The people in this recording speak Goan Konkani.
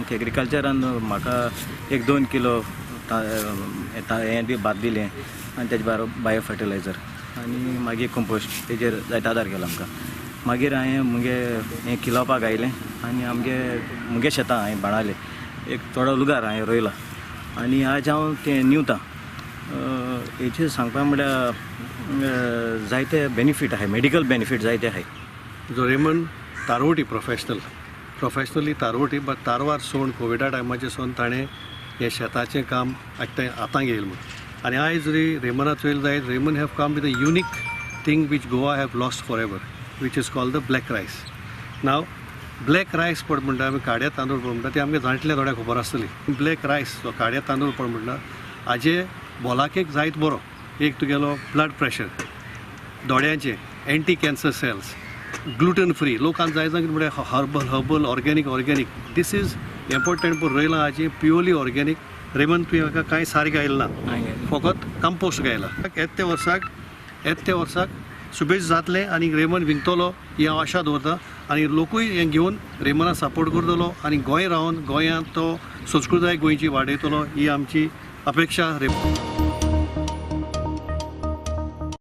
आमकां एग्रीकल्चरान म्हाका 1-2 किलो हें बी भात दिलें आनी तेजे बरोबर बायो फर्टिलायझर आनी मागीर कंपोस्ट तेजेर जायतो आदार केलो आमकां. मागीर हांवें मुगे हें किलोवपाक आयलें आनी आमगे मुगे शेतां हांवें बाणाले एक थोडो लुगार हांवें रोयला आनी आज हांव तें निवतां. हेचेर सांगपा म्हळ्यार जायते बेनिफीट आहाय, मेडिकल बेनिफीट जायते आहाय. जो रेमन तारवटी प्रोफेशनली तारवटी, बट तारवार सोण कोविडा टायमाचेर सोन ताणें हें शेताचें काम एकटें आतां घेयलें म्हूण. आनी आयज जरी रेमना चोयल जायत, Raymond have come with a unique thing which Goa have lost for ever, which is called the black rice. Now black rice पड म्हणटा आमी, काड्या तांदूळ पड म्हणटा, ते आमगे जाणटल्या थोड्या खबर आसतली. ब्लॅक रायस जो काड्या तांदूळ पड म्हणटा हाजे भलायकेक जायत बरो. एक तुगेलो ब्लड प्रेशर, दोळ्यांचे anti cancer cells, gluten free. लोकांक जाय जाण कितें म्हणटा herbal herbal organic organic, this is important. पूण रोयलां हाजें प्युअरली ऑर्गेनीक. रेमन तुवें हाका कांय सारें घायलें ना, फकत कंपोस्ट घायला. येत्या वर्साक शुभेच्छा जातलें आनी रेमन विंकतलो ही हांव आशा दवरता. आनी लोकूय हें घेवन रेमना सपोर्ट करतलो आनी गोंय रावन गोंयांत तो संस्कृताय गोंयची वाडयतलो ही आमची अपेक्षा. रेमन.